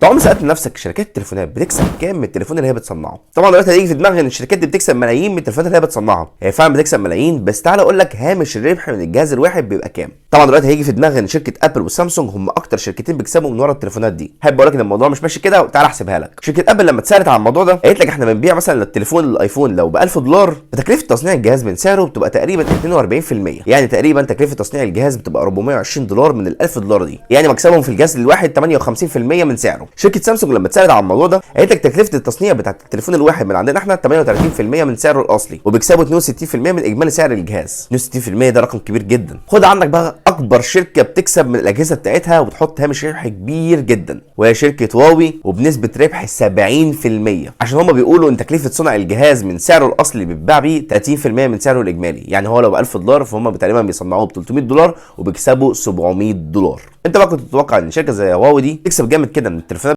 طبعا سالت نفسك شركات التليفونات بتكسب كام من التليفون اللي هي بتصنعه؟ طبعا دلوقتي هيجي في دماغك ان الشركات دي بتكسب ملايين من التليفونات اللي هي بتصنعها. هي فعلا بتكسب ملايين، بس تعالى اقول لك هامش الربح من الجهاز الواحد بيبقى كام. طبعا دلوقتي هيجي في دماغك ان شركة ابل وسامسونج هم اكتر شركتين بيكسبوا من ورا التليفونات دي. حابب اقول لك ان الموضوع مش ماشي كده، وتعالى احسبها لك. شركة ابل لما اتسالت عن الموضوع ده قالت لك احنا بنبيع مثلا التليفون الايفون لو ب 1000 دولار، فتكلفه تصنيع الجهاز من سعره بتبقى تقريبا 42%، يعني تقريبا تكلفة تصنيع الجهاز بتبقى 420 دولار من ال 1000 دولار دي، يعني مكسبهم في الجهاز الواحد 58% من سعره. شركة سامسونج لما اتسالت عن الموضوع ده قالت لك تكلفة التصنيع بتاعت التليفون الواحد من عندنا احنا 38% من سعره الاصلي، وبيكسبوا 62% من اجمالي سعر الجهاز. 62% ده رقم كبير جدا. خد عندك بقى اكبر شركة بتكسب من الاجهزة بتاعتها وبتحط هامش ربح كبير جدا، وهي شركة هواوي، وبنسبة ربح 70%، عشان هم بيقولوا ان تكلفة صنع الجهاز من سعره الاصلي اللي بيتباع بيه 30% من سعره الاجمالي. يعني هو لو ب 1000 دولار فهم تقريبا بيصنعوه ب 300 دولار وبيكسبوا 700 دولار. انت بقى كنت تتوقع ان شركة زي هواوي دي تكسب جامد كده من التليفونات